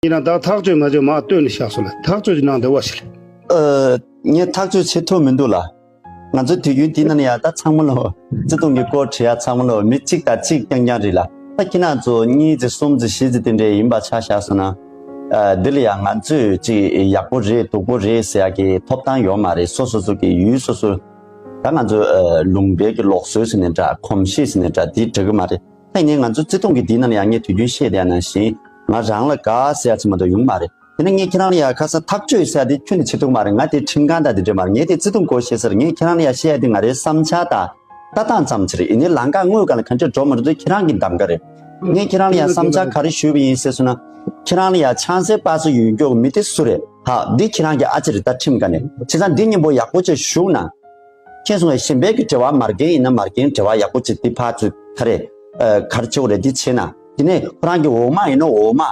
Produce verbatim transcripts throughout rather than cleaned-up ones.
ཡིན་ན་ད་ཐག་གཅོད་མ་བྱས་མར་བཏོན་ནས་བཞག་སོང་ལ། ཐག་གཅོད་ཀྱི་ནང་དེ་བ་ཞིག་ལ། ཨ། ངས་ཐག་གཅོད་བྱེད་ཐུབ་མི་འདུག་ལ། ང་ཚོའི་དུས་རྒྱུན་འདི་ནང་ཡ་ད་ཚང་མ་ལོ། བརྩེ་དུང་གི་སྐོར་བྲིས་ཡ་ཚང་མ་ལོ་མི་གཅིག་དང་གཅིག་རྐྱང་རྐྱང་རེད་ལ། ད་ཁྱེད་རང་ཚོ་གཉིས་ཙི་གསུམ་ཙི་བཞི་ཙི་དེ་འདྲས་ཡིན་པ་ཆ་བཞག་སོང་ན། ཨ། འདི་ལ་ཡ་ང་ཚོས་ཅིག་ཡག་པོ་རེད་སྡུག་པོ་རེད་ཟེར་ཡ་གི་ཐོབ་ཐང་ཡོད་མ་རེད། སོ་སོ་སོ་གི་ཡུལ་སོ་སོ། ད་ང་ཚོ་ཨ། ལུང་པའི་གི་ལུགས་སྲོལ་ཟེར་ནའི་འདྲ། གོམས་གཤིས་ཟེར་ནའི་འདྲ། འདི་འགྲིག་གི་མ་རེད། ད་ཡིན་ནའི་ང་ཚོ་བརྩེ་དུང་གི་འདི་ནང་ལ་ཡང་ངས་དུས་རྒྱུན་བཤད་བསྡད་ནང་བཞིན། ང་རང་ལ་དགའ་ཟེར་ཡ་ཅིག་མ་གཏོགས་ཡོང་མ་རེད། དེ་ནས་ངས་ཁྱེད་རང་ལ་ཡ་ཁ་སང་ཐག་གཅོད་ཟེར་ཡ་དེ་ཁྱོན་ནས་བྱེད་ཐུབ་མ་རེད། ང་དེ་ཁྲིམས་ཁང་དང་དེ་འདྲ་མ་རེད། ངས་དེ་བརྩེ་དུང་སྐོར་བཤད་ས་རེད། ངས་ཁྱེད་རང་ལ་ཡ་བཤད་ཡ་དེ་ང་རའི་བསམ་འཆར་དང་ལྟ་སྟངས་ཙམ་ཅིག་རེད། ཡིན་ནའི་ལམ་ཁ་དངོས་ཀ་ལ་ག་འདྲས་འགྲོ་མ་འགྲོ་དེ་ཁྱེད་རང་གི་གདམ་ག་རེད། ངས་ཁྱེད་རང་ལ་ཡ་བསམ་འཆར་ག་རེ་ཞུས་པ་ཡིན་ཟེར་སོང་ན། ཁྱེད་རང་ལ་ཡ་ཆང་སའི་པ་སེ་ཡོད་མཁན་མི་དེ་སུ་རེད། ཧ། འདི་ཁྱེད་རང་གི་ཨ་ཅེ་རེད། ད་ཁྲིམས་ཁང་ནས་བྱས་ཙང་འདི་གཉིས་པོ་ཡག་པོ་ཅིག་ཞུགས་ན། མཁྱེན་སོང་ངས། གཞན་པའི་གི་འབྲེལ་བ་མ་རྒན་ཡིན་ན་མ་རྒན་འབྲེལ་བ་ཡག་པོ་ཅིག་འདི་ཕར་ཚུར་ག་རེ། ཨ། ག་རེ་བྱེད་དགོས་རེད། འདི་བྱས་ན། དེ་ནས་ཁོ་རང་གི་འོག་མ་ཡིན་ན་འོག་མ།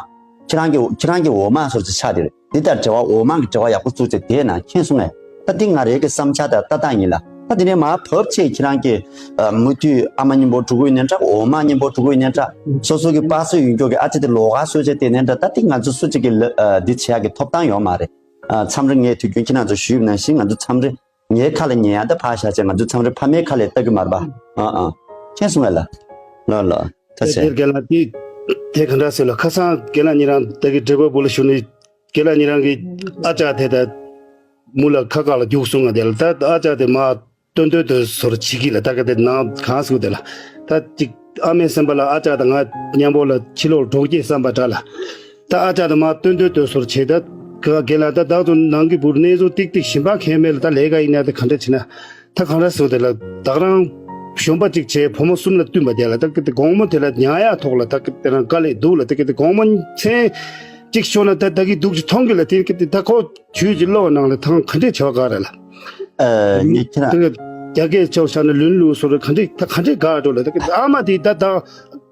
ཁྱེད་རང་གི་ཁྱེད་རང་གི་འོག་མ་སོར་ཅིག་ཆགས་དེ་རེད། འདི་ལྟར་འབྲེལ་བ་འོག་མ་གི་འབྲེལ་བ་ཡག་པོ་བཙུགས་བྱས་བསྡད་ན། མཁྱེན་སོང་ངས། ད་འདི་ང་རའི་གི་བསམ་འཆར་དང་ལྟ་སྟངས་ཡིན་ལ། ད་དེ་ནས་མར་བབས་བྱས་ཁྱེད་རང་གི་ཨ། མུ་མཐུད་ཨ་མ་མཉམ་པོ་འགྲོ་གི་ཡོད་ནའི་འདྲ། འོག་མ་མཉམ་པོ་འགྲོ་གི་ཡོད་ནའི་འདྲ། སོ་སོ་གི་པ་སེ་ཡོད་མཁན་གི་ཨ་ཅེ་དེ་ལོགས་ཀ་བཟོས་བྱས་བསྡད་ནའི་འདྲ། ད་འདི་ང་ཚོ་སུ་གཅིག་གི་ལ། ཨ། འདི་བྱེད་ཡག་གི་ཐོབ་ཐང་ཡོད་མ་རེད། ཨ། མཚམས་རེ་ངས་དུས་རྒྱུན་ཁྱེད་རང་ཚོ་ཞུས་པ་ནང་བཞིན་ང་ཚོ་མཚམས་རེ། ངའི་ཁ་ལ་ཉན་ཡ་ད་ཕར་བཞག་བྱས། ང་ཚོ་མཚམས་རེ་ཕ་མའི་ཁ་ལ་ལྟ་གི་མ་རེད་པ། ཨ་ཨ། མཁྱེན་སོང་ངས་ལ། ལ་ལ། ད་དེ་བྱས། དེར་རྒན་ལགས་དེ་དེ་ག་འདྲ་ཟེར་ལ། ཁ་སང་རྒན་ལགས་ཉིད་རང་ད་གི་འབྲས་བུ་བུ་ལ་ཞུ་ནི། རྒན་ལགས་ཉིད་རང་གི་ཨ་ཅག་དེ་ད་མུ་ལ་ཁ་ཁ་ལ་རྒྱུགས་སོང་ང་། དེ་ལ་ད་ཨ་ཅག་དེ་མ་སྟོན་སྟོན་དོན་སོར་བྱེད་ཀྱི་ལ། ད་ག་དེ་ནང་གང་སུ་དེ་ལ། ད་ཅིག་ཨ་མའི་སེམས་པ་ལ་ཨ་ཅག་དང་ང་མཉམ་པོ་ལ་ཕྱི་ལོགས་འགྲོ་གི་བསམ་པ་འདྲ་ལ། ད་ཨ་ཅག་དང་མ་སྟོན་སྟོན་སྟོན་སོར་བྱེད། ད་ག་གེ་ལ་ད་བདག་ཚོ་ནང་གི་བུར་གནས་ཚུལ་ཏིག་ཏིག་ཞིམ་པ་ཁེལ་མེད་ལ། ད་ལས་ཀ་ཡིན་ན་ད་ག་འདྲ་བྱེད་ན། ད་གང་ར་སུ་དེ་ལ་བདག་རང་གཞོན་པ་ཅིག་བྱས་བུ་མོ་གསུམ་ལ་བསྟུན་པ་དེ་ལ། ད་ག་དེ་དགོང་མོ་དེ་ལ་ཉལ་ཡག་ཐོག་ལ་ད་ག་དེ་རང་དཀའ་ལས་འདུག་ལ། ད་ག་དེ་དགོང་མོ་མཚན་ཅིག་ཤོར་ན་ད་ད་གི་སྡུག་ཅིག་མཐོང་གི་ལ། དེ་གི་དེ་ད་ཁོ་ཆུ་ཅིག་བློ་ནང་ལ་ཐང་ག་འདྲས་བྱ་བ་ག་རེ་ལ། ཨ། ངས་ཁྱེད་ད་རང་གི་རྒྱ་སྐད་ཆོག་ཤར་ན་ལུན་ལུ་སོ་ར་ག་འདྲས་ད་ག་འདྲས་ག་འགྲོ་ལ། ད་གི་ཨ་མ་དེ་ད་ད་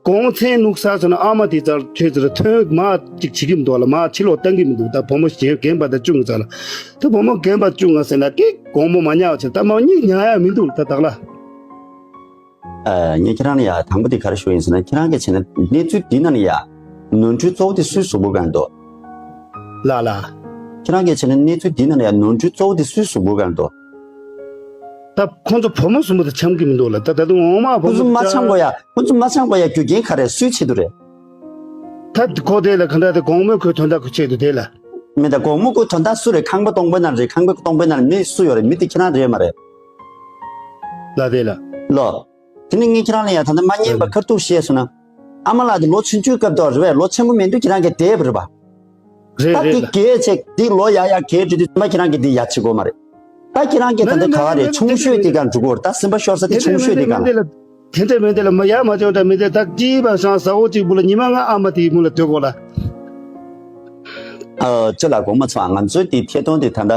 གོང་མཚན་ནུག་ས་སོ་ན་ཨ་མ་དེ་ཙར་ཆོས་ཙར་ཐོན་མ་ཅིག་བྱེད་ཀྱི་མི་འདུག་ལ། མ་ཕྱི་ལོགས་བཏང་གི་མི་འདུག་ད་བུ་མོ་ཞེ་རྒན་པ་ད་བཅུ་ང་ཙ་ལ། ད་བུ་མོ་རྒན་པ་བཅུ་ང་ཟེར་ན་ཀི་དགོང་མོ་མ་ཉལ་བ་བྱེད། ད་མ་གཉིད་ཉལ་ཡག་མི་འདུག་ད་བདག་ལ། ཨ། ངས་ཁྱེད་རང་ལ་ཡ་དང་པོ་དེ་ག་རེ་ཞུ་ཡིན་ཟེར་ན། ཁྱེད་རང་གིས་བྱས་ན་གནས་ཚུལ་འདི་ནང་ལ་ཡ་ནོར་འཁྲུལ་གཙོ་བོ་དེ་སུའི་གཟུགས་པོ་སྒང་འདུག་ལ་ལ། ཁྱེད་རང་གིས་བྱས་ན་གནས་ཚུལ་འདི་ནང་ལ་ཡ་ནོར་འཁྲུལ་གཙོ་བོ་དེ་སུའི་གཟུགས་པོ་སྒང་འདུག་ད་ཁོང་ཚོ་བུ་མོ་གསུམ་པོ་དེ་འཆམ་གི་མི་འདུག་ལ། ད་ད་དུང་འོག་མ་བུ་ཁོང་ཚོ་མོ་མ་འཆམ་གོ་ཡ། ཁོང་ཚོ་མ་འཆམ་གོ་ཡ་རྒྱུ་རྐྱེན་ག་རེ། སུའི་ཆེད་དུ་རེད། ད་ཁོ་དེ་ལ་ག་འདྲ་དེ་དགོང་མོའི་ཁོའི་དོན་དག་ཁོ་ཆེད་དུ་དེ་ལ། མི་ད་དགོང་མོ་ཁོའི་དོན་དག་སུ་རེད། ཁང་པ་སྟོང་པའི་ནང་རེད། ཁང་པ་སྟོང་པའི་ནང་མི་སུ་ཡོད་རེད། མི་དེ་ཁྱེད་རང་རེད་མ་རེད། ལ་དེ་ལ། ལོ། དེ་ནི་ངས་ཁྱེད་རང་ལ་ཡ་ད་ལྟ་མ་ཉན་པ་ཁ་ཐུག་བཤད་སོང་ན། ཨ་མ་ལགས་དེ་ལོ་ཆུང་ཆུང་སྐབས་དུ་རེད་པས། ལོ་ཆེན་པོ་མེད་དུས་ཁྱེད་རང་གིས་དེབ་རེད་པ། རེད་ད་རེད་དེ་ལ། གས་ཆེ་དེ་ལོ་ཡ་ཡ་གས་བྲིས་དུས་མ་ཁྱེད་རང་གིས་དེ་ཡ་བྱེད་དགོས་མ་རེད། ད་ཁྱེད་རང་གིས་ད་ལྟ་ག་བ་རེད། ཆུང་ཤོས་དེ་ག་འགྲོ་དགོས་རེད། ད་སེམས་པ་ཤོར་ས་དེ་ཆུང་ཤོས་དེ་ག་ལ། དེ་འདྲ་མིན་དེ་ལ་མ་ཡ་མ་བྱུང་འདྲ་མི་དེ་ད་ཅི་བ་ཤང་ཟ་འོ་གཅིག་བུ་ལ་ཉི་མ་ང་ཨ་མ་དེའི་མུ་ལ་སྡོད་དགོས་ལ། ཨ། ཅི་ལ་དགོངས་མ་ཚོམ། ང་ཚོའི་དེ་ཐད་གཏོང་དེ་ད་ལྟ་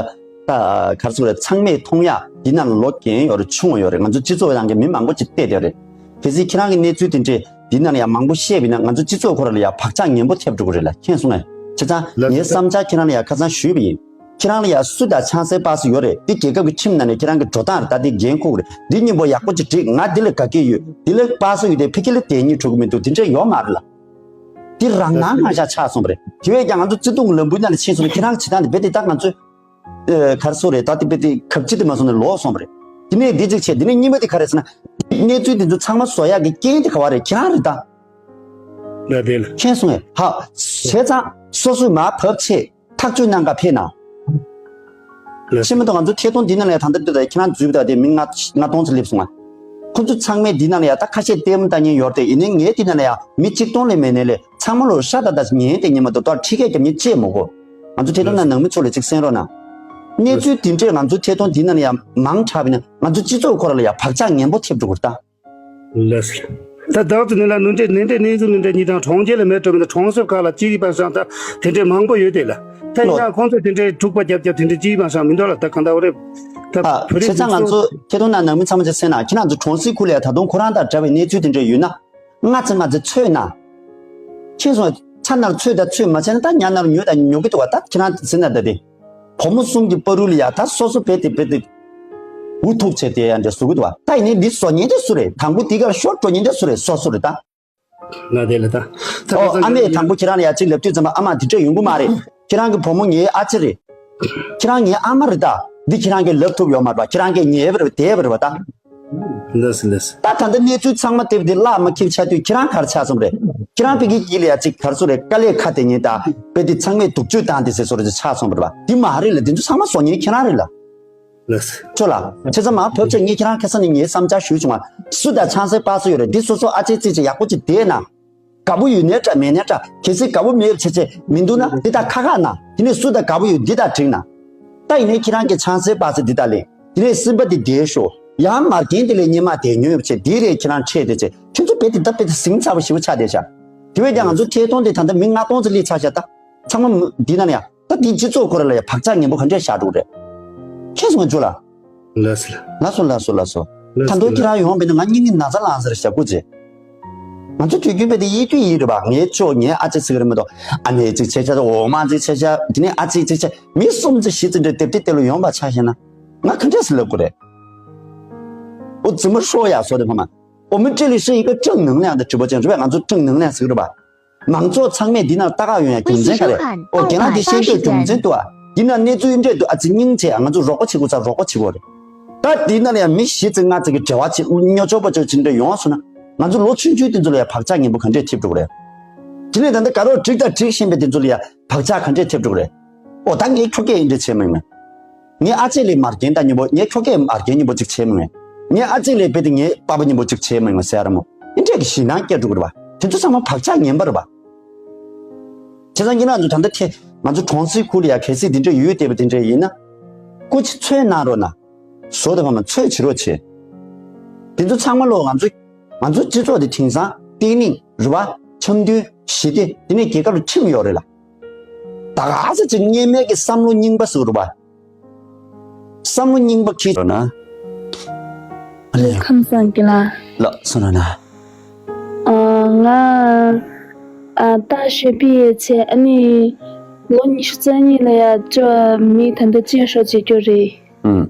ད་གར་སོང་རེད། ཚང་མས་མཐོང་ཡ་འདི་ན་ལོ་རྒན་ཡོད་རེད། ཆུང་བ་ཡོད་རེད། ང་ཚོ་སྤྱི་ཚོགས་ནང་གི་མི་མང་པོ་ཅིག་བལྟས་བསྡད་རེད། གལ་སྲིད་ཁྱེད་རང་གི་གནས་ཚུལ་དེ་འདྲས་འདི་ན་ཡ་མང་པོ་བཤད་པ་ཡིན་ན་ང་ཚོ་སྤྱི་ཚོགས་ཁོ་ར་ལ་ཡ་བག་ཆགས་ངན་པོ་ཐེབས་འགྲོ་གི་རེད་ལ། མཁྱེན་སོང་ངས། བྱས་ཙང་ངའི་བསམ་འཆར་ཁྱེད་རང་ལ་ཡ་ཁ་སང་ཞུས་པ་ཡིན། ཁྱེད་རང་ལ་ཡ་སུ་དང་ཆང་སའི་པ་སེ་ཡོད་རེད། འདི་རྒྱལ་ཁབ་ཀྱི་ཁྲིམས་ནང་ནས་ཁྱེད་རང་གི་འགྲོ་སྟངས་རེད། ད་འདི་འགན་འཁུར་རེད། འདི་གཉིས་པོ་ཡག་པོ་ཅིག་སྒྲིག་ང་འདི་ལ་དགའ་སྐྱིད་ཡོད། འདི་ལ་པ་སེ་ཡོད་དེ་ཕ་གི་ལ་དེ་གཉིས་འགྲོ་གི་མི་འདུག་འདི་འདྲས་ཡོད་མ་རེད་ལ། འདི་རང་སྣང་ང་ཤ་ཆགས་སོང་བ་རེད། དེ་བས་ཀྱང་ང་ཚོ་བརྩེ་དུང་ལམ་བུའི་ནང་ལ་ཕྱིན་སོང་ན་ཁྱེད་རང་གི་བྱེད་སྟངས་འདི་རྦད་དེ་ད་ང་ཚོས་ཨ། གར་སོང་རེད། ད་འདི་རྦད་དེ་གབ་ཅི་དེ་མ་སོང་ནས་ལོག་སོང་བ་རེད། དེ་ནས་འདི་གཅིག་བྱས། དེ་ནས་གཉིས་པ་དེ་ག་རེ་ཟེར་ན། གནས་ཚུལ་འདི་ཚོ་ཚང་མ་བཟོ་ཡག་གི་རྐྱེན་དེ་ག་བ་རེད། ཁྱེད་རང་རེད་ད། ལ་དེ་ལ། མཁྱེན་སོང་ངས། ཧ། བྱས་ཙང་སོ་སོའི་མར་བབས་བྱས། ཐག་གཅོད་གནང་ག་ཕེབས་ན། ལགས། ཤེས་མི་འདུག་ང་ཚོ་ཐད་གཏོང་འདི་ནང་ལ་ཡ་ད་ལྟ་འདི་ད་ཁྱེད་རང་འཛུལ་བ་དེ་མི་ལྔ་ལྔ་སྟོང་ཙམ་སླེབས་སོང་ང་། ཁོ་ཚོ་ཚང་མས་འདི་ནང་ལ་ཡ་ད་ཁ་ཤས་ལྟད་མོ་ལྟ་མཁན་ཡོད་རེད། ཡིན་ནའི་ངས་འདི་ནང་ལ་ཡ་མི་གཅིག་སྟོང་ལས་མེད་ནའི་ལས་ཚང་མ་ལོ་ཧྲ་ད་ད་ཉན་བསྡད་མཁན་མ་གཏོགས་ད་ཁྲི་སྐད་རྒྱབ་མཁན་ཅིག་མི་དགོས། ང་ཚོ་ཐད་གཏོང་ནང་ནང་མི་ཚོ་ལ་ཅིག་གསན་རོགས་གནང་། གནས་ཚུལ་འདི་འདྲས་ང་ཚོ་ཐད་གཏོང་འདི་ནང་ལ་ཡ་མང་དྲགས་པ་ཡིན་ན་ང་ཚོ་སྤྱི་ཚོགས་ཁོ་ར་ལ་ཡ་བག་ཆགས་ངན་པོ་ཐེབས་འགྲོ་གི་རེད་ད། ལགས་སོ། ད་བདག་ཚོ་ནི་ལ་ནུ་འདྲེ་ནི་འདྲེ་ནི་ཚོ་ནི་འདྲེ་ཉི་དང་གྲོང་ཁྱེར་ལ་མེད་འགྲོ་མི་འདུག་གྲོང་གསེབ་ཁག་ལ་ཅི་རིགས་པ་སང་ད་དེ་འདྲེ་མང་པོ་ཡོད་དེ་ལ། ད་ཡིན་ན་ཁོང་ཚོ་དེ་འདྲེ་འཁྲུག་པ་རྒྱབ་རྒྱབ་དེ་འདྲེ་ཅི་རིགས་པ་སང་མི་འདུག་ལ། ད་གང་ལྟར་རེད། ད་ཨ། བོད་རིགས་བྱས་ཙང་ང་ཚོ་ཁྱེད་རང་ནང་ནང་མི་ཚང་མ་ཅིག་གསན་ན། ཁྱེད་རང་ཚོ་གྲོང་གསེབ་ཁུལ་ལ་ད་དུང་ཁོ་རང་དང་འདྲ་བའི་གནས་ཚུལ་དེ་འདྲེ་ཡོད་ན། སྔ་ཚེ་སྔ་ཚེ་ཚོད་ན། ཁྱེད་ཚོ་ཚ་ནར་ཚོད་དང་ཚོད་མ་བྱས་ན་ད་ཉ་ནར་ཉོ་དང་ཉོ་གི་འདུག་བ། ད་ཁྱེད་རང་ཟིན་ན་ད་དེ། བུ་མོ་གསུམ་གྱི་བར་དུ་ལ་ཡ་ད་སོ་སོ་བེད་དེ་བེད་དེ། འུ་ཐུག་བྱས་དེ་ཡ་འདྲ་བཟོ་གི་འདུག་བ། ད་ཡིན་ནའི་འདི་བཟོ་མཁན་དེ་སུ་རེད། དང་པོ་འདི་གར་ཤོར་འགྲོ་མཁན་དེ་སུ་རེད། སོ་སོ་རེད་ད། ལ་དེ་ལ་ད། ཨོ་ཨ་མས་དང་པོ་ཁྱེད་རང་ལ་ཡ་གཅིག་ལབ་དུས་ཙམ་པ་ཨ་མ་འདི་འདྲ་ཡོང་གི་མ་རེད། ཁྱེད་རང་གི་བུ་མོ་ངའི་ཨ་ཅེ་རེད། ཁྱེད་རང་ངའི་ཨ་མ་རེད་ད། འདི་ཁྱེད་རང་གིས་ལབ་ཐུབ་ཡོད་མ་རེད་པ། ཁྱེད་རང་གིས་ཉེས་པ་རེད་བསྡད་པ་རེད་པ་ད། ལགས་སོ་ལགས་སོ། ད་ད་ལྟ་གནས་ཚུལ་ཚང་མ་དེབ་འདི་བརླག་མ་འཁྱེར་ཆགས་དུས་ཁྱེད་རང་ག་རེ་ཆགས་སོང་རེད། ཁྱེད་རང་བོད་སྐད་ཡིག་ལ་ཡ་གཅིག་ག་རེ་ཟེར་རེད། དཀའ་ལས་ཁག་དེ་ཉིད་ད་དཔེ་དེ་ཚང་མས་སྡུག་སྤྱོད་བཏང་དེ་ཟེར་བཟོ་འདྲ་ཅིག་ཆགས་སོང་བ་རེད་པ། འདི་མ་རེད་ལ། འདི་ཚོ་ཚང་མ་བཟོ་མཁན་ཁྱེད་རང་རེད་ལ། ལགས་སོ། ཅོ་ལགས། བྱས་ཙང་མར་བབས་ཚེ་ངས་ཁྱེད་རང་ཁ་སང་ནས་ངའི་བསམ་འཆར་ཞུས་བྱུང་བ། སུ་དང་ཆང་སའི་པ་སེ་ཡོད་རེད། འདི་སོ་སོ་ཨ་ཅེ་ཙི་ཅེ་ཡག་པོ་ཅིག་བསྡད་ན། དགའ་པོ་ཡོད་ནའི་འདྲ་མེད་ནའི་འདྲ། གལ་སྲིད་དགའ་པོ་མེད་བྱས་ཚེ་མི་འདུག་ན་འདི་དག་ཁ་ཁ་ན། དེ་ནས་སུ་དང་དགའ་པོ་ཡོད་འདི་དག་འགྲིག་ན། ད་ཡིན་ནའི་ཁྱེད་རང་གི་ཆང་སའི་པ་སེ་འདི་དག་ལེན། དེ་ནས་སེམས་པ་འདི་བདེ་ཤོག། ཡང་མ་རྒན་དེ་ལས་སྙེ་མ་དེ་ཉོས་བྱས་འདི་རེད་ཁྱེད་རང་ཁྲེལ་དེ་བྱས་ཁྱོད་ཚོ་བེད་དེ་ད་བེད་དེ་ཟིང་ཚ་པོ་ཞེ་པོ་ཆགས་བསྡད་ཤག། དེ་བས་ཀྱང་ང་ཚོ་ཐད་གཏོང་དེ་ད་ལྟ་མི་ལྔ་སྟོང་ཙམ་སླེབས་ཚར་ཤག་ད། ཚང་མ་འདི་ན་ནས་ཡ། ད་འདི་སྤྱི་ཚོགས་ཁོ་ར་ལ་ཡ་བག་ཆགས་ངན་པོ་ག་འདྲས་བཞག་འགྲོ་རེད། མཁྱེན་སོང་ང་ཚོ་ལ། ལགས་སོ་ལགས་སོ་ལགས་སོ། ད་དུང་ཁྱེད་རང་ཡོང་བས་ན་ང་སྙིང་གི་ན་ཚ་ལངས་ཟེར་ཞབས་སྐུ་རྗེ། ང་ཚོ་དུས་རྒྱུན་པས་དེ་ཡིད་དུ་ཡིད་རེད་པ། ངའི་ཕྱོགས་ངའི་ཨ་ཅེ་ཚིག་རེད་མ་གཏོགས་ཨ་མའི་ཚིག་ཆེ་ཆ་འོ་མ་ཚིག་ཆེ་ཆ་དེ་ནས་ཨ་ཅེ་ཚིག་ཆེ་མི་གསུམ་ཚིག་བཞི་ཚིག་འདྲ་དེབ་དེ་དེ་ལ་ཡོང་བ་ཆ་བཞག་ན་ང་ག་འདྲས་སེ་ལབ་དགོས་རེད། འོ་རྫུན་མ་ཧྲོ་ཡ་བཟོ་དེ་ཕ་མ། 我们这里是一个正能量的直播间，是吧？ ང་ཚོ་正能量ཟེར་གི་རེད་པ། མང་ཚོགས་ཚང་མས་འདི་ནང་ལྟ་ག་ཡོང་ཡ་རྒྱུ་མཚན་ག་རེད། ཨོ་རྒན་ལགས་འདི་ཤེས་འདོད་རྒྱུ་མཚན་འདུག་ཨ། འདི་ནང་གནས་ཚུལ་འདྲས་འདུག་ཨ་ཙི་སྙིང་རྗེ་ཨ། ང་ཚོ་རོགས་པ་བྱེད་དགོས་ས་རོགས་པ་བྱེད་དགོས་རེད། ད་འདི་ནང་ལ་ཡང་མི་བཞི་ཙམ་ལྔ་ཙམ་གྱི་འབྲེལ་བ་བྱེད་སྨྱོ་ཆོག་པ་ཆོག་ཅིག་འདྲ་ཡོང་སོང་ན་ང་ཚོ་ལོ་ཆུང་ཆུང་དེ་ཚོ་ལ་ཡང་བག་ཆགས་ངན་པོ་ག་འདྲས་ཐེབས་འགྲོ་གི་རེད། དེ་ནས་ད་ལྟ་དགའ་རོགས་འགྲིག་དང་འགྲིག་བཞིན་པའི་དེ་ཚོ་ལ་ཡང་བག་ཆགས་ག་འདྲས་ཐེབས་འགྲོ་གི་རེད། ཨོ་ད་ངས་ཁྱོ་སྐད་འདི་འདྲས་བྱས་མིན་མིན། ངའི་ཨ་ཅེ་ལས་མ་རྒན་དང་མཉམ་པོ་ངས་ཁྱོ་སྐད་མ་རྒན་མཉམ་པོ་ཅིག་བྱས་མིན་མིན། ངའི་ཨ་ཅེ་ལས་རྦད་དེ་ངའི་པ་ཕ་མཉམ་པོ་ཅིག་བྱས་མིན་མིན་ཟེར་ར་མོ། འདི་འདྲས་ཀྱི་ཞེད་སྣང་སྐྱེ་འགྲོ་གི་རེད་པ། དེ་ཚོ་ཚང་མ་བག་ཆགས་ངན་པ་རེད་པ། བྱས་ཙང་ཁྱེད་རང་ཚོ་ད་ལྟ་ཐེ་ང་ཚོ་གྲོང་གསེབ་ཁུལ་ལ་ཡ་གལ་སྲིད་འདི་འདྲས་ཡོད་བསྡད་པ་དེ་འདྲས་ཡིན་ན། སྐུ་མཁྱེན་ཚོད་གནང་རོགས་གནང་། བཟོ་དང་ཕ་མ་ཚོད་བྱེད་རོགས་བྱེད། དེ་ཚོ་ཚང་མ་ལོ་ང་ཚོ་ང་ཚོ་སྤྱི་ཚོགས་འདི་དེང་སང་བརྟན་ལྷིང་རེད་པ། འཆམ་མཐུན་ཞི་བདེ་དེ་ནས་རྒྱལ་ཁབ་ལ་ཁྲིམས་ཡོད་རེད་ལ། ད་ག་ས་ཅིག་སྔོན་མའི་གི་བསམ་བློ་རྙིང་པ་ཟེར་རེད་པ། བསམ་བློ་རྙིང་པ་ཁྱེར་ན། ཁམས་བཟང་གི་ལ། ལགས་སོ་ན་ན། ཨ་ང་ཨ་རྟ་ཞོན་པའི་ཡས་ཆད་ཨ་ནི་ལོ་ཉི་ཤུ་རྩ་གཉིས་ལ་ཡ་ཅོ་མི་ད་ལྟ་ཅེ་ཤོ་བྱེད་རྒྱུ་རེད། ཨུམ།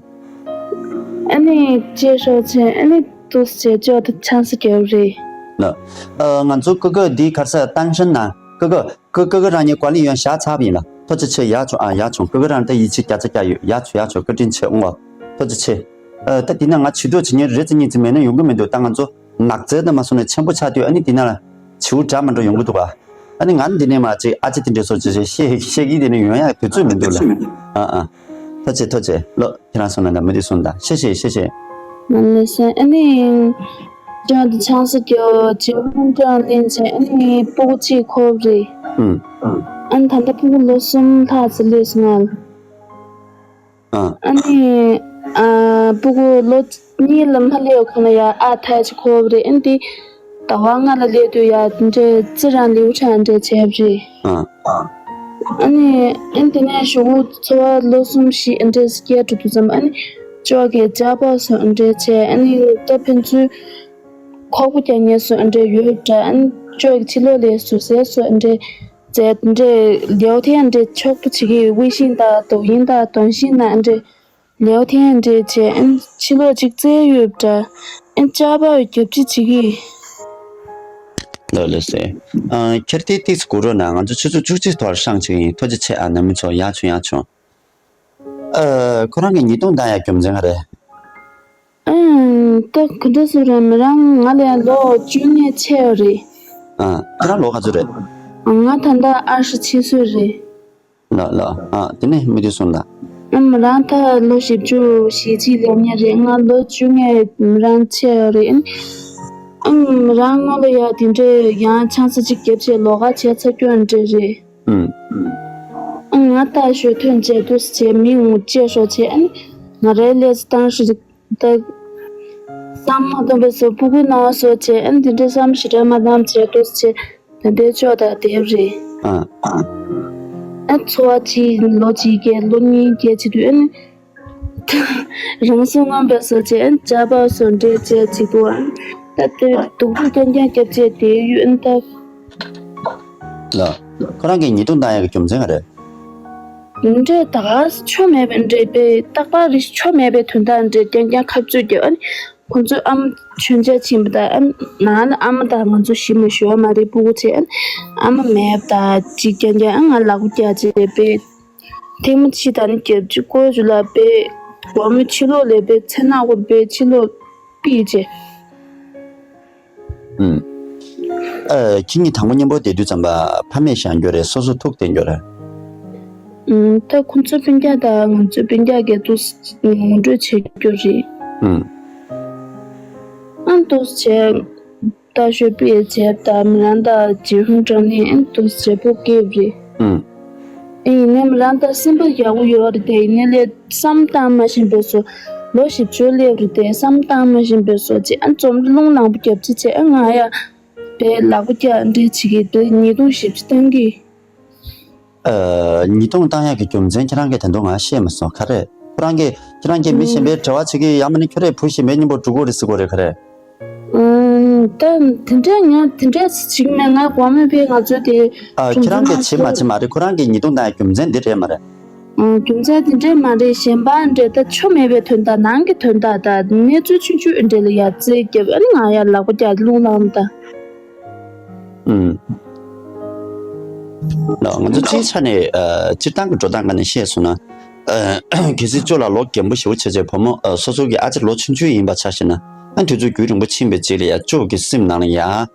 ཨ་ནི་ཅེ་ཤོ་ཆད་ཨ་ནི་ཏུས་ཆད་ཅོ་ད་ཆང་ས་རྒྱབ་རེད། ལགས། ཨ་ང་ཚོ་ཀུ་ཀུ་འདི་གར་ས་ཏང་ཤན་ན་ཀུ་ཀུ། ཀུ་ཀུ་རང་ཉིད་བཀའ་ལན་ཡང་བཞག་ཚར་བ་ཡིན་ལ། ཐུགས་རྗེ་ཆེ། ཡག་བྱུང་ཨ། ཡག་བྱུང་། ཀུ་ཀུ་རང་ད་ཡིད་ཆེས་བརྒྱ་ཆ་བརྒྱ་ཡོད། ཡག་བྱུང་ཡག་བྱུང་། བཀའ་དྲིན་ཆེ་ཨུང་ཨོ། ཐུགས་རྗེ་ཆེ། ཨ་ད་འདི་ན་ང་བྱིས་སྒྲུང་བྱེད་མཁན་རེ་ཙམ་གཉིས་ཙམ་མེད་ན་ཡོང་གི་མི་འདུག་ད་ང་ཚོ་ནགས་ཚལ་དུ་མ་སོང་ནས་ཆེན་པོ་ཆགས་དུས་ཨ་ནི་འདི་ན་ལ་བྱིའུ་འདྲ་མི་འདྲ་ཡོང་གི་འདུག་ག་ཨ་ནི་ང་འདི་ནས་མ་ཅིག་ཨ་ཅེ་དེ་འདྲས་སོ་ཅེ་ཅེ་བཤད་བཤད་ཀྱི་དེ་ནས་ཡོང་ཡ་དུས་ཚོད་མི་འདུག་ལ། ཨ་ཨ། ཐུགས་རྗེ་ཐུགས་རྗེ་ལོ། ཁྱེད་རང་སོང་ན་ད་མི་དེ་སོང་ད་ཤེས་ཤེས་ཤེས་ཤེས། མ་ལེ་སེ་ཨ་ནི། ཅང་དུ་ཆང་ས་རྒྱོ་ཅེ་ཧུང་ཀྲང་ལེན་ཆེ་ཨ་ནི་སྤུ་གུ་གཅིག་ཁོབ་རེད། ཨུམ། ཨ་ནི་ད་ལྟ་སྤུ་གུ་ལོ་གསུམ་ལྷག་ཙམ་སླེབས་སོང་ང་། ཨ། ཨ་ནི། ཨ་སྤུ་གུ་ལོ་གཉིས་ལ་མ་སླེབས་གོང་ལ་ཡ་ཨ་ཐའི་ཅིག་ཁོབ་རེད་ཨ་ནི་དེ། ཟླ་བ་ལྔ་ལ་སླེབས་དུས་ཡ་འདྲེ་ཙི་རང་ལིའུ་ཁྲང་འདྲེ་བྱས་པ་རེད། ཨ། ཨ་ནི་ཨ་ནི་དེ་ནས་གཞུག་གུ་འཚོ་བ་ལོ་གསུམ་བཞི་ཨ་འདྲེ་སྐྱེལ་འགྲོ་དུས་ཙམ་ཨ་ནི་ཅོག་གི་ཇག་པ་སོགས་ཨ་འདྲེ་བྱས་ཨ་ནི་ད་ཕན་ཚུན་ཁོག་པ་རྒྱག་མཁན་སོགས་ཨ་འདྲེ་ཡོད་འདྲ་ཨ་ནི་ཅོག་གི་ཕྱི་ལོགས་ལ་ཟུར་ཟའི་སོགས་ཨ་འདྲེ་བྱས་འདྲེ་ལེའུ་ཐེན་ཨ་འདྲེ་ཕྱོགས་པ་བྱེད་ཀྱི་ཝེ་ཤིན་དང་དོ་ཡིན་དང་དོན་ཤིན་ན་ཨ་འདྲེ། ལེའུ་ཐེན་འདྲེ་བྱས་ཨན་ཕྱི་ལོགས་གཅིག་བཙལ་ཡོད་འདྲ། ཨན་ཅག་པ་རྒྱབ་ཅི་བྱེད་ཀྱི། ལགས་ལགས་སེ། ཨ་ཁྱེར་ཏེ་ཏིག་སྐུ་རོ་ན་ང་ཚོ་ཆུ་ཚོད་བཅུ་གཅིག་ཐོག་ཧྲང་ཆེ་གི་ཡིན། ཐུགས་རྗེ་ཆེ་ཨ་ནམ་མི་ཚོ་ཡག་བྱུང་ཡག་བྱུང་། ཨ་ཁོ་རང་གི་ཉེས་རྡུང་བཏང་ཡག་རྒྱུ་མཚན་ག་རེད། ཨན་ད་ག་འདྲ་སུ་རེད་མི་རང་ང་ལས་ལོ་བཅུ་ལྔ་ཆེ་བ་རེད། ཨ་ཁྱེད་རང་ལོ་ག་ཚོད་རེད། ང་ད་ལྟ་ཨ་ཧྲི་ཆེ་སུ་རེད། ལགས་ལགས། ཨ་དེ་ནས་མི་དེ་གསུངས་དང་། ཨ་མི་རང་ད་ལོ་བཞི་བཅུ་ཞེ་གཅིག་ལོ་ཉེ་རེད། ང་ལོ་བཅུ་ལྔ་མི་རང་ཆེ་ཡོད་རེད། ཨ་མི་རང་སྔོན་ལ་ཡ་དེ་འདྲས་ཡང་ཆང་ས་གཅིག་བརྒྱབ་བྱས་ལོགས་ཀ་བྱས་ཚར་རྒྱུ་འདྲ་རེད། ཨུམ། ཨ་ང་ད་ཞོ་ཐོན་བྱས་དུས་བྱས་མི་ངུ་བཅད་ཤོག་བྱས་ཨ་ང་རའི་ལས་སུ་བཏང་ཤོག་ད། བསམ་མ་དོན་པའི་སོ་ཕྲུ་གུ་ནང་སོ་བྱས་ཨ་འདི་འདྲའི་བསམ་ཞེ་དྲག་མ་བཏང་བྱས་འགྲོ་བྱས་ད་ལྟའི་ཕྱོགས་དང་བསྡེབས་རེད། ཨ། ཨ་འཚོ་བ་གཅིག་ལོ་གཅིག་བརྒྱད་ལོ་གཉིས་བརྒྱད་བྱེད་དུས་ཨ་ནི། རང་སྲོག་ངན་པའི་སོ་བྱས་ཨ་ནི་ཇག་པ་སོ་འདྲེ་བྱས་བྱེད་དུས་ཨ་ནི། ད་ལྟའི་སྡུག་སྡུག་རྐྱང་རྐྱང་བརྒྱབ་བྱས་བསྡད་ཡོད་ཨ་ནི་ད། ལགས། ཁོ་རང་གིས་ཉེས་རྡུང་བཏང་ཡག་གི་རྒྱུ་མཚན་ག་རེད། འདྲེ་ད་ག་ཆོ་མེད་པའི་འདྲེ་པའི་རྟག་པར་རི་ཆོ་མེད་པའི་དོན་དག་འདྲེ་རྐྱང་རྐྱང་ཁ་རྩོད་རྒྱབ་ཨ་ནི་ ཁོང་ཚོས་ཨ་མ་མཆོད་མཇལ་ཕྱིན་པ་དང་ཨ་ནང་ལ་ཨ་མ་དང་ང་ཚོ་གཞིས་མ་ཞུ་བ་མ་རེད། སྤུ་གུ་ཚོས་ཨ་མ་མེད་པ་དང་གཅིག་རྐྱང་རྐྱང་ཨ་ང་ལག་པ་བརྒྱབ་བྱས་པས། ཐེངས་མ་གཅིག་དང་ནི་རྒྱབ་ཅིག་བསྐོར་ཞུ་ལ་པས་སྒོར་མོ་ཕྱི་ལོགས་ལས་པས་ཚེ་ནག་པོར་པས་ཕྱི་ལོགས་ཕུད་བྱས། ཨུམ། ཨ། ཁྱེད་གཉིས་དང་པོ་མཉམ་པོ་བསྡད་དུས་ཙམ་པ་ཕ་མས་བཞེངས་རྒྱུ་རེད། སོ་སོ་ཐུག་བསྡད་རྒྱུ་རེད། ཨུམ། ད་ཁོང་ཚོ་སྤུན་ཀྱག་དང་ང་ཚོ་སྤུན་ཀྱག་གིས་ཏོག་ཙམ་ངོ་སྤྲོད་བྱེད་རྒྱུ་རེད། ཨུམ། ཨ་ཏོག་ཙམ་བྱས་ད་ཞོ་པི་ཡས་བྱས་ད་མི་རང་ད་རྗེས་ཧུང་དྲང་ནས་ཨ་ཏོག་ཙམ་བྱས་པོ་སྐྱེས་རེད། ཨུམ། ཨེ་ཡིན་ནའི་མི་རང་ད་སེམས་པ་ཡག་པོ་ཡོད་རེད་དེ། ཡིན་ནའི་ལས་བསམ་བཏང་མ་ཤེས་པའི་བཟོ། ལོ་བཞི་བཅུ་སླེབས་རེད་དེ་བསམ་བཏང་མ་ཤེས་པའི་བཟོ་ཅེས་ཨ་འཛོམས་རླུང་ལངས་པོ་རྒྱབ་ཅི་བྱས་ཨ་ང་ཡ། པའི་ལག་པ་བཀྱག་འདྲེ་བྱེད་ཀྱི་འདྲེ་ཉིས་སྟོང་བཞི་བཅུ་བཏང་གི། ཨ། ཉིས་སྟོང་བཏང་ཡག་གི་རྒྱུ་མཚན་ཁྱེད་རང་གིས་ད་དུང་ང་ཤེས་མ་སོང་ག་རེ། ཁོ་རང་གིས་ཁྱེད་རང་གིས་མི་གཞན་པའི་འབྲེལ་བ་བྱེད་ཀྱི་ཡང་མིན་ན་ཁྱོད་རའི་བུ་གཞན་པའི་མཉམ་པོ་འགྲོ་གི་རེད་ཟེར་གོ་རེད་ག་རེ། ཨ། ད་དེ་འདྲ་ང་དེ་འདྲ་བྱེད་ཀྱི་མེད། ང་གོང་མའི་ཕའི་ང་ཚོ་དེ་ཨ། ཁྱེད་རང་གིས་བྱེད་མ་བྱེད་མ་རེད། ཁོ་རང་གིས་ཉིས་སྟོང་བཏང་ཡག་རྒྱུ་མཚན་འདི་རེད་མ་རེད། ཨ། རྒྱུ་མཚན་དེ་འདྲས་མ་རེད། གཞན་པ་འདྲས་ད་ཆོ་མེད་པའི་དོན་དག་ནང་གི་དོན་དག་ད་གནས་ཚུལ་ཆུང་ཆུང་འདྲས་ལ་ཡ་རྩེ་རྒྱབ་ཨ་ནི་ང་ཡ་ལག་པ་རྒྱག་རླུང་ལངས་ད། ཨུམ། ལགས། ང་ཚོ་སྤྱིའི་ཆ་ནས་ཨ། སྤྱིར་བཏང་གི་འགྲོ་སྟངས་སྒང་ནས་བཤད་སོང་ན། ཨ། གལ་སྲིད་ཅོ་ལགས་ལོ་རྒན་པོ་ཞེ་པོ་བྱས་བྱས་བུ་མོ་ཨ། སོ་སོ་གི་ཨ་ཅེ་ལོ་ཆུང་ཆུང་ཡིན་པ་ཆ་བཞག་ན། ཨ། དུས་ཚོད་རྒྱུན་རིང་པོ་ཕྱིན་པའི་རྗེས་ལ་ཡ་ཅོ་གི་སེམས་ནང་ལ་ཡ།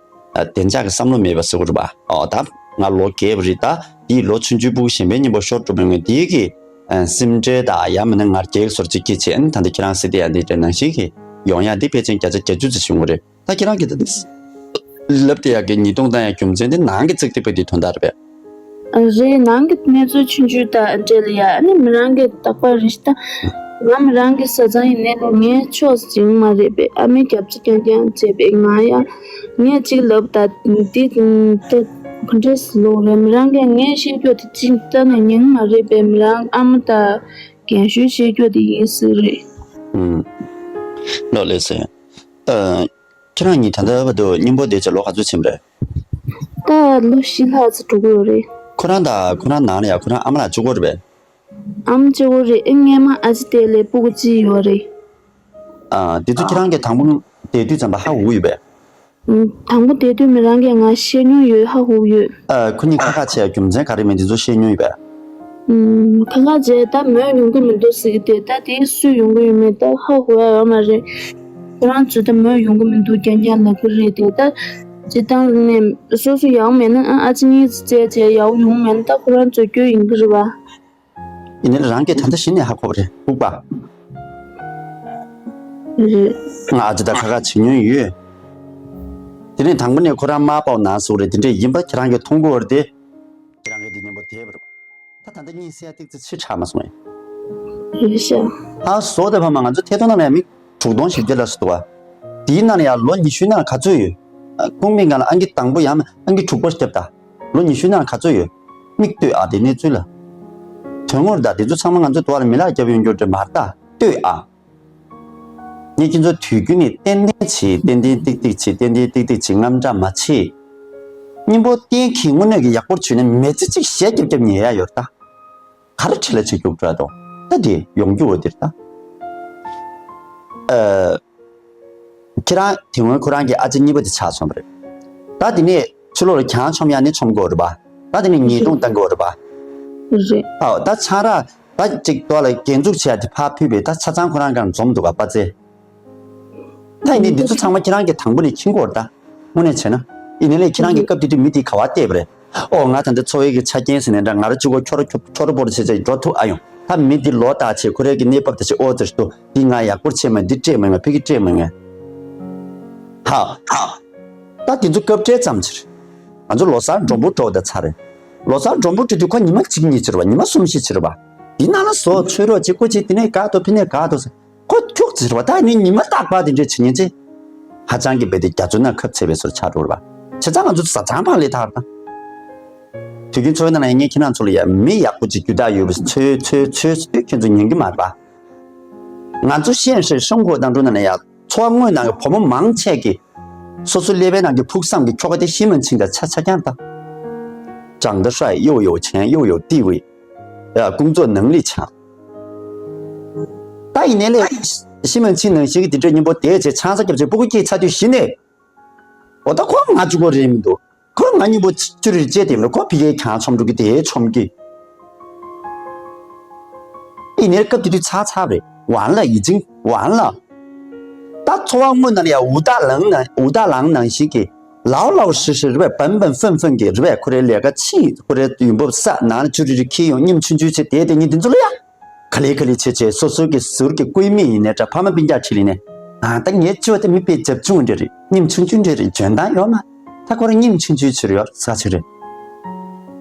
བདེ་འཇགས་ཀྱི་བསམ་བློ་མེད་པ་ཟེར་དགོས་རེད་པ། ཨོ་ད་ང་ལོ་རྒས་པ་རེད། ད་དེའི་ལོ་ཆུང་ཆུང་སྤུ་གུ་གཞན་པའི་མཉམ་པོ་ཤོར་འགྲོ་མི་ངོས་དེའི་གི་སེམས་ཁྲལ་དང་ཡང་མིན་ན་ང་རྒྱལ་སོར་ཅིག་སྐྱེས་བྱས། ཨ་ནི་ད་ལྟ་ཁྱེད་རང་ཟེར་དེ་ཡང་འདི་འདྲ་ནང་བཞིན་གི་ཡོང་ཡག་འདི་ཕལ་ཆེར་བརྒྱ་ཆ་བརྒྱད་ཅུ་ཙམ་བྱུང་གི་རེད། ད་ཁྱེད་རང་གིས་ད་འདི་ལབ་དེ་ཡག་གི་ཉིས་སྟོང་བཏང་ཡག་རྒྱུ་མཚན་དེ་ནང་གི་ཚིག་དེ་པ་དེ་དོན་དག་རེད་པས། རེད། ནང་གི་གནས་ཚུལ་ཆུང་ཆུང་དང་འབྲེལ་ཡ་ཨ་ནི་མི་རང་གི་རྟག་པར་རེ་ཞིག་ད་ང་མི་རང་གི་བཟའ་ཚང་ཡིན་ནའི་ལས་ངའི་ཕྱོགས་སུ་ཡིན་མ་རེད་པས། ཨ་མའི་རྒྱབ་ཆ་རྐྱང་རྐྱང་བྱས་པས་ང་ཡ་ངས་གཅིག་ལབ་ད་འདི་ད་ག་འདྲས་ལོག་རེད། མི་རང་གིས་ངས་བཤད་རྒྱུ་དེ་གཅིག་ལྟ་ནས་ཉན་མ་རེད་པས། མི་རང་ཨ་མ་ད་རྒན་གཞོན་བཤད་རྒྱུ་དེ་ཡིན་ཟེར་རེད། ཨུམ། ལགས་ལགས་སེ། ཨ། ཁྱེད་རང་གཉིས་ད་ལྟ་བར་དུ་མཉམ་པོ་བསྡད་བྱས་ལོ་ག་ཚོད་ཕྱིན་པ་རེད། ད་ལོ་བཞི་ལྷག་ཙམ་འགྲོ་གི་ཡོད་རེད། ཁོ་རང་དང་ཁོ་རང་ནང་ལ་ཡ་ཁོ་རང་ཨ་མ་ལགས་གཅིག་པོ་རེད་པས། ཨ་མ་གཅིག་པོ་རེད། ཨེ་སྔས་མ་ཨ་ཅེ་དེ་ལས་སྤུ་གུ་གཅིག་ཡོད་རེད། ཨ། དེ་ཚོ་ཁྱེད་རང་གིས་དང་པོ་བསྡད་དུས་ཙམ་པ་ཧ་གོ་གི་ཡོད་པས། ཨུམ། དང་པོ་བསྡད་དུས་མི་རང་གིས་ང་བཤད་མྱོང་ཡོད། ཧ་གོ་གི་ཡོད། ཨ། ཁོ་གཉིས་ཁ་ཁ་བྱས་རྒྱུ་མཚན་ག་རེ་མིན་དེ་ཚོ་བཤད་མྱོང་ཡོད་པས། ཨུམ། ཁ་ཁ་བྱས་ད་མོས་ཡོང་གི་མི་འདུག་ཟེར་གི་དེ་ད་དེ་སུས་ཡོང་གི་ཡོད་མེད་ད་ཧ་གོ་ཡ་ཡོད་མ་རེད། ཁོ་རང་ཚོ་ད་མོས་ཡོང་གི་མི་འདུག་རྐྱང་རྐྱང་ལབ་གི་རེད་དེ་ད། སྤྱིར་བཏང་ནས་སོ་སོ་ཡག་མེད་ན་ཨ་ཨ་ཅེ་གཉིས་བཙལ་བྱས་ཡག་ཡོང་མེད་ན་ད་ཁོ་རང་ཚོ་སྐྱོ་ཡིན་གི་རེད་བ། ཡིན་ནའི་རང་གིས་ད་ལྟ་གཞི་ནས་ཧ་གོ་བ་རེད་ལྐུགས་པ། རེད། ང་ཨ་ཅེ་དང་ཁ་ཁ་བྱེད་མྱོང་ཡོད། དེ་ནས་དང་པོ་ནས་ཁོ་རང་མ་པའོ་ན་སུ་རེད་དེ་འདྲས་ཡིན་པ་ཁྱེད་རང་གིས་མཐོང་གི་ཡོད་རེད་དེ། ཁྱེད་རང་གིས་དེ་མཉམ་པོ་བསྡད་པ་རེད། ད་ད་ལྟ་གཉིད་སད་ཏིག་ཙི་ཕྱི་དྲགས་མ་སོང་ངས། རེད་ཤག་ཨ་བཟོ་དེ་ཕ་མ་ང་ཚོ་ཐད་གཏོང་ནང་ནས་མི་དྲུག་སྟོང་ཞིག་སྡེ་ལ་སུ་འདུག་བ། དེའི་ནང་ལ་ཡང་ལོ་ཉི་ཤུའི་ནང་ག་ཚོད་ཡོད། ཨ་ཁུངས་མེད་སྒང་ལ་ཨང་ཀི་དང་པོ་ཡང་ཨང་ཀི་དྲུག་པ་བརྒྱབ་ད། ལོ་ཉི་ཤུའི་ནང་ག་ཚོད་ཡོད། མིག་ལྟོས་ཨ་དེ་གནས་ཚུལ་ལ། དོན་ངོར་ད་དེ་ཚོ་ཚང་མ་ང་ཚོ་དུ་བ་ལ་མི་ལག་རྒྱབ་ཡོང་རྒྱུ་འདྲ་མ་རེད་ད་ལྟོས་ཨ། ངས་ཁྱེད་ཚོ་དུས་རྒྱུན་ནས་ཏན་ཏན་བྱེད་ཏན་ཏན་ཏིག་ཏིག་བྱེད་ཏན་ཏན་ཏིག་ཏིག་བྱེད་རྔམ་སྐྲག་མ་བྱེད། སྙིང་པོ་གཏན་འཁེལ་དངོས་གནས་ཀྱི་ཡག་པོར་བྱུང་ནས་མི་ཚེ་གཅིག་ཞལ་རྒྱབ་རྒྱབ་ཉལ་ཡ་ཡོད་ད། ག་རེ་བྲེལ་བ་བྱེད་རྒྱུ་འགྲོ་དོ། ད་དེ་ཡོང་རྒྱུ་འོ་དེར་ད། ཨ། ཁྱེད་རང་དེ་སྔོན་ཁོ་རང་གི་ཨ་ཅེ་གཉིས་པ་དེ་ཆགས་སོང་བ་རེད། ད་དེ་ནས་ཕྱི་ལོགས་ལ་གྱང་མཆོང་ཡ་ནི་མཆོང་དགོས་རེད་པ། ད་དེ་ནས་ཉེས་རྡུང་བཏང་དགོས་རེད་པ། རེད། ཨ་ད་ཆང་རག་ད་ཅིག་ཏོག་ལ་འགན་འཛུགས་བྱས་ཏེ་ཕར་ཕུད་པའི་ད་ཆ་ཚང་ཁོ་རང་གང་འཛོམས་འདུག་ག་པ་ཙེ། ད་ཡིན་ནའི་འདི་ཚོ་ཚང་མ་ཁྱེད་རང་གིས་དང་པོ་ནས་མཁྱེན་གྱི་ཡོད་རེད་ད། དངོས་གནས་བྱས་ན། ཡིན་ནའི་ལས་ཁྱེད་རང་གི་སྐབས་དེ་དུས་མི་དེ་ག་བ་བལྟས་པ་རེད། ཨོ་ང་ད་འདི་འཚོ་བའི་གི་ཆ་རྐྱེན་ཟེར་ནས་འདྲ་ང་རང་གཅིག་པོ་ཁྱོ་རོ་ཁྱོ་ཁྱོ་རོ་པོ་རོ་བྱས་བྱས་འགྲོ་ཐུབ་ཨ་ཡོང་། ད་མི་འདི་ལོ་ལྟར་བྱས་ཁོ་རའི་གི་གནས་བབ་དེ་བྱས་ཨོ་ཙེ་ཏོ་འདི་ང་ཡག་པོ་བྱས་མ་འདི་སྤྲད་མ་ང་ཕ་གི་སྤྲད་མ་ང་། ཧ། ད་དེ་ཚོ་སྐབས་བྲལ་ཙམ་ཕྱིར། ང་ཚོ་ལོ་གསར་མགྲོན་པོ་འགྲོ་ད་ཚར་རེད། ལོ་གསར་མགྲོན་པོ་འགྲོ་དུས་ཁོ་ཉི་མ་གཅིག་གཉིས་ཕྱིར་བ་ཉི་མ་གསུམ་བཞི་ཕྱིར་བ། འདི་ནང་ལ་བཟོ་ཚོས་རོགས་གཅིག་པོ་གཅིག་དེ་ནས་ག་ཏོ་ཕི་ནས་ག་ཏོ་ཟེར། ཁོ་ཁྱུག་ཟེར་བ་ད་ནི་ཉི་མ་རྟག་པར་དེ་འདྲས་བྱེད་ཉན་ཅེ། ཧ་ཅང་གི་རྦད་དེ་རྒྱ་མཚོའི་ནང་ཁབ་ཚད་པའི་བཟོ་ཆགས་འགྲོ་བ། བྱས་ཙང་ང་ཚོ་བཟའ་ཚང་ཕང་ལས་ཐར་དང་། དུས་རྒྱུན་འཚོ་བའི་ནང་ལ་ངས་ཁྱེད་རང་ཚོ་ལ་ཡ་མི་ཡག་པོ་ཅིག་རྒྱུ་དག་ཡོད་པའི་ཚོད་ཚོད་ཚོད་ཚོད་ཁྱེད་ཚོ་ཉན་གི་མ་རེད་པ། ང་ཚོ་ཤེས་ཧྲེ་ཤོང་གོ་དང་འགྲོ་ནང་ལ་ཡ་འཚོ་བ་དངོས་ནང་གི་བུ་མོ་མང་ཆེ་གི་སོ་སོ་ཀླད་པའི་ནང་གི་ཕུགས་བསམ་གི་ཁྱོ་ག་དེ་ཤི་མོན་ཆིང་དང་ཆ་ཆ་རྐྱང་དང་། 长得帅又有钱又有地位，呃，工作能力强。 ད་ཡིན་ནའི་ལས་ ཤི་མ་ཕྱིན་ནང་བཞིན་གྱི་དེ་འདྲའི་གཉེན་པོ་དེ་བྱས་ཆང་ས་རྒྱབ་བྱས་སྤུ་གུ་སྐྱེས་ཚར་དུས་གཞི་ནས། འོ་ད་ཁོ་ང་གཅིག་པོ་རེད་མི་འདུག་ཁོ་ང་གཉིས་པོ་ཅིག་རེད་ཅེས་དེ་ལ་ཁོ་ཕི་གའི་གྱང་ཆོམ་འགྲོ་གི་དེ་ཆོམ་གི། ཡིན་ནའི་སྐབས་དེ་དུས་ཚར་ཚར་རེད། 完了，已经完了། ད་འཚོ་བ་དངོས་ནང་ལ་ཡང་武大郎ནང་武大郎ནང་བཞིན་གྱི་老老实实རེད་པས།本本分分གྱི་རེད་པས། ཁོ་རའི་ལས་ཀ་ཕྱིན། ཁོ་རའི་ཡོང་འབབ་བསགས། ནང་ལ་ཅུ་རི་རི་འཁྱེར་ཡོང་། སྙེམས་ཆུང་ཆུང་བྱས་དེ་དེ་གཉིས་དེ་ཚོ་ལ་ཡ། ག་ལེ་ག་ལེ་བྱས་བྱས་སོ་སོ་གི་ཟུར་གྱི་བཀོད་མི་ཡིན་ནའི་འདྲ། ཕ་མ་སྤུན་ཀྱག་ཁྲིད་ལས་ནས། ཨ་ད་ངའི་ཅོ་དེ་མི་དཔེ་རྒྱབ་ཆུང་འདྲ་རེད། སྙེམས་ཆུང་ཆུང་འདྲ་རེད། འཇོན་ཐང་ཡོད་མ། ད་ཁོ་རང་སྙེམས་ཆུང་ཆུང་ཆུ་རེད་ཡོད་ས་ཆུ་རེད།